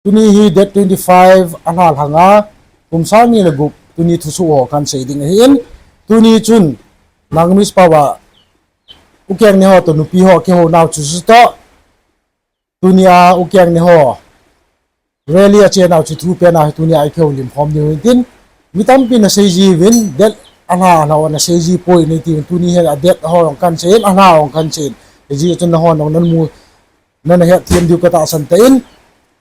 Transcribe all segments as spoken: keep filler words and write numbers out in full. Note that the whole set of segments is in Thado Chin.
Tuni hi date twenty five alha lhanga, kum sang ni le gup, tuni thusoh ho kahin sei ding ahin. Tuni chun, Naga Miss Power a, ukeng ni ho toh nupi ho kihou nau chu chu toh. Tunia ukeng ni ho rally a che nau chu thu pen a tunia i kihoulim khom diu hin tin. Mi tampin asei jiuvin, date alha alha ana sei ji poi nei tin, tuni hi a date ho jong kahin sei in, alha jong kahin sei in. Hijeh chun nahon jong nan mu, nana hetthem diu katahsan tan.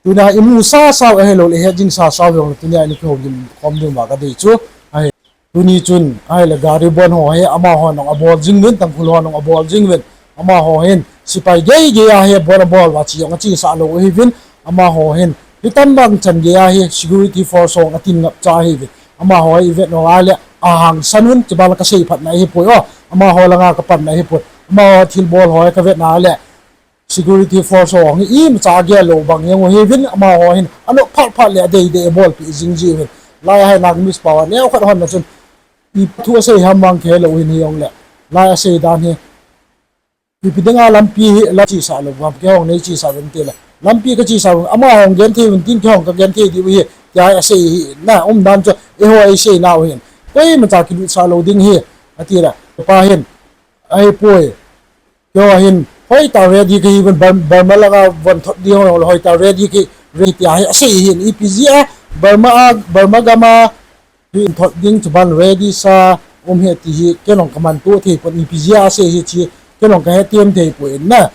Tunia imu sasau ahilouleh het jing sasau jong tunia i kihoulim khom diu ma kadei chu. Ahi. Tuni chun, ahile gari bon ho hi, amahon jong abol jing uvin, Tangkhul hon jong abol jing uvin, amaho hin, sepai gei gei a hi, bon abol uva che jong achesah lou ahiuvin, amaho hin, hitam bang chan gei a hi, security force ho jong atin ngap cha ahiuvin, amaho hi, ivet nau ahile, ahangsan un, chuban le kasei phatna ahipoi o, amaho langa kapanna ahipoi, amaho thilbol ho hi kavetna le, security force ho hi imacha agel lou bang jeng u ahiuvin, amaho hin anop phat phat le adei dei abolpeh jing jiuvin. Lai a hi Naga Miss Power a neokhat hon na chun ipi thu asei ham vang kihe lou hin hijongle. Lai asei dan hi. Ipi dinga lampi hi la chesah lou ham, keihon nei chesah uvin tile. Lampi kachesah uvin, amaho jong genthei uvin tin keihon kagenthei diu ahi, tia asei hi na, umdan chu eiho eisei nau hin. Koimacha kilutsah lou ding ahi, atile. Pa hin, ahipoi. Keiho hin, hoitah ready kahi uvin, Bur-, Burma langa von thot ding ho, hoitah ready kahi, ready tia hi asei hin, ipi jeh a, Burma a, Burma gam a, hin thot ding chuban ready sa, um ahi ti hi, ken jong kamanto thei pon, ipi jeh a asei hi chu, ken jong kahetthem thei poi na.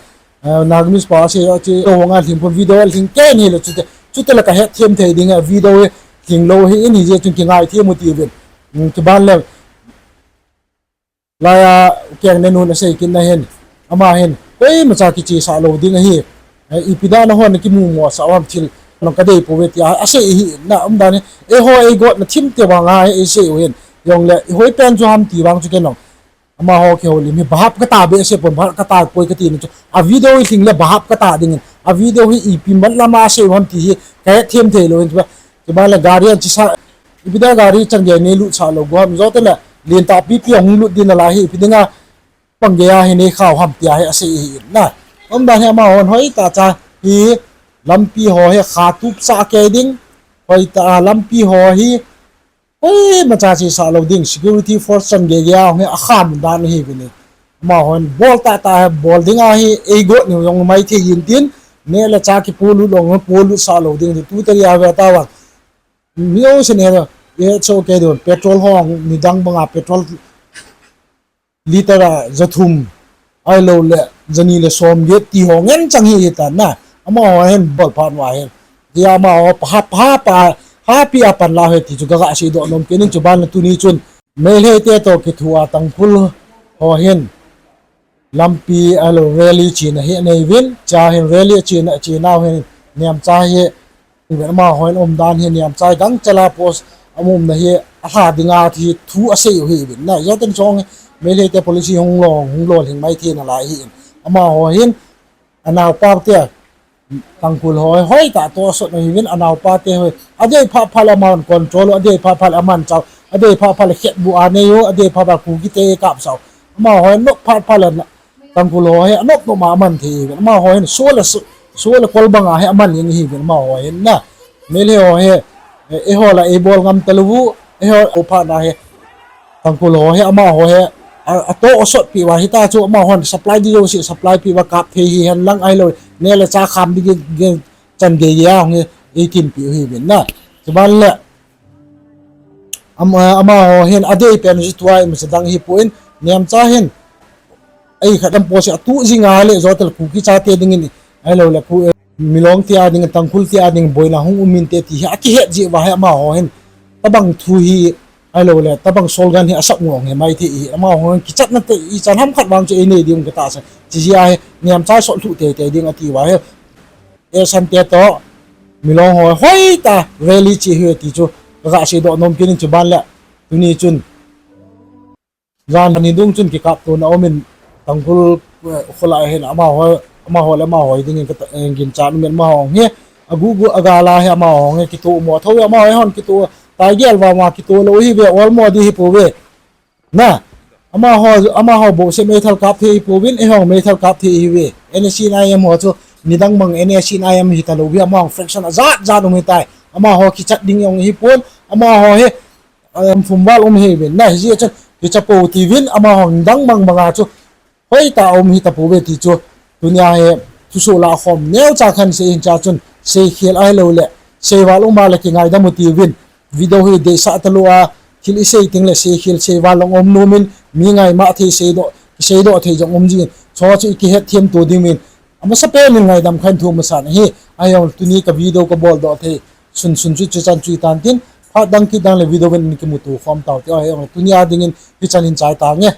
Eh, Naga Miss Power a asei chu, ho nga lhing pon video lhing ken hile chute, chute le kahetthem thei ding a video hi, lhing lou ahin hijeh chun kingaithem u tiuvin. Mm, chuban le, Lai a, ukeng nenun asei kit na hin. Ama hin, koimacha kichesah lou ding ahi. Eh, ipi dia nahon nakimu mosah u ham thil, nang kadei pouve tia asei hi na, umdan hi. Eiho eigotna thim te vang a eisei u hin. Jongle, ihoi pen chu ham ti vang chu ken jong. Amaho kihoulim hi, bahap kata behseh pon, bahap kata poi kati na chu. A video hi lhing le bahap kata ding hin. A video hi ipi matlam a asei u ham ti hi, kahetthem thei lou hin. Chuban le gari a chesa, ipi dia gari chan gei nei lutsah lou u ham, jote le, lentah pipi a hung lut ding nalai hi, ipi dinga, bang gei a hi nei khau ham tia hi asei hi na. Umdan hi amahon hoitah cha hi lampi ho hi khatup cha kei ding, hoitah a lampi ho hi, koimacha chesah lou ding, security force chan gei gei a hung hi akham dan ahiuvin. Amahon bol tahtah hi bol ding ahi, eigot ni jong maithei in tin, neh le chah kipolut jong polut sah lou ding, tu tari a ve ta vang. Mi o se ne, e cho ke don, petrol ho nidang banga petrol liter a jathum, ahilouleh, jani le som get ti ho ngen chang hi hitan na. Amaho hin bol phat uva hin. Tia amaho pa, pa, pa, hapi a pan la hi ti chu kaga seidoh nom kit in chuban le tuni chun. Meitei te toh kithoa Tangkhul ho hin. Lampi ahilou rally chena hi anei uvin. Cha hin rally chena, chenau hin Nemcha hi Amaho hin umdan hi Nemcha hi gangchela post aumna hi alha dinga thi thu asei u ahi uvin. Na, joten chong hi Meitei te policy hung lou, hung lolhing mai thei nalai ahi in. Amaho hin anaopa te Tangkhul ho hi hoitah toh asot u ahi uvin, anaopa te ho. Adei phat phat le aman control u, adei phat phat le aman chau, adei phat phat le khetbu anei u, adei phat phat Kuki te kapsau. Amaho hin nop phat phat le Tangkhul ho hi anop nop ma aman thei ahi uvin. Amaho hin so le so, so le kol banga hi aman jeng ahi uvin amaho hin na. Meitei ho hi, eh, eiho la eibol ngam talou u, eiho phat na hi. Tangkhul ho hi amaho hi, a, atoh asot pi uva hita chu amahon supply di jouse supply pi uva kap thei hihen lang ahilou. Neh le chah kham di gei, gei chan gei gei a hung hi, eikinpi u ahi uvin na. Chuban le, Am-, eh, amaho hin adei pen chu tua imacha dang hipon, Nemcha hin, ei khat am post atu jing a le jotel Kuki chate dingin, ahilou le Ku, eh, Milong te a ding, Tangkhul te a ding, boina hung um inte ti hi akihet jeh uva hi amaho hin, tabang thu hi, ahilou le, tabang slogan hi asap ngong hi mai thei ahi, amaho hin kichatna te, ichan ham khat vang chu einei ding katahsan, chijeh a hi, Nemcha sot lhuh teitei ding ati uva hi. Esan te toh, Milong ho hoitah rally che ahi ti chu, kaga seidoh nom kit in chuban le, tuni chun. Jan ni dung chun kikaptona aumin, Tangkhul, eh, kholai hin amaho, amaho le amaho dingin ka, eh, ginchat umin amaho hi, agugu agal a hi amaho hi kitoh mo thou, amaho hon kitoh, taigel vang a kitoh lou ahi uve, olmo di hi pouve. Na, amaho, amaho bouseh meithal kap thei ahi pouvin, eihon meithal kap thei ahi uve. N S C N I M ho chu, nidang mang N S C N I M hitalou hi, amahon fraction ajat jat um hitai. Amaho kichat ding jong hipon, amaho hi, um, phumval um hiuvin, na hijeh chun kicha pou tiuvin, amaho nidang mang manga chu hoitah a um hitapouve ti chu, tunia hi thusoh lahkhom neocha khat sei hin cha chun, seikhel ahiloule seival um a le kingaidam u tiuvin, video hi deisah talou a, thil isei tengle seikhel seival jong um nomin, mi ngaima thei seidoh, kiseidoh thei jong um jingin, chuho chu ikihetthem to dingin, amasapen in ngaidam khat thu masan ahi. Ahijongle tuni ka video kaboldoh thei sunsun chu chuchan chu hitan tin, phat dang kit dang le video in kimuto khom tau ti, ahijongle tunia dingin hichan hin chai tange.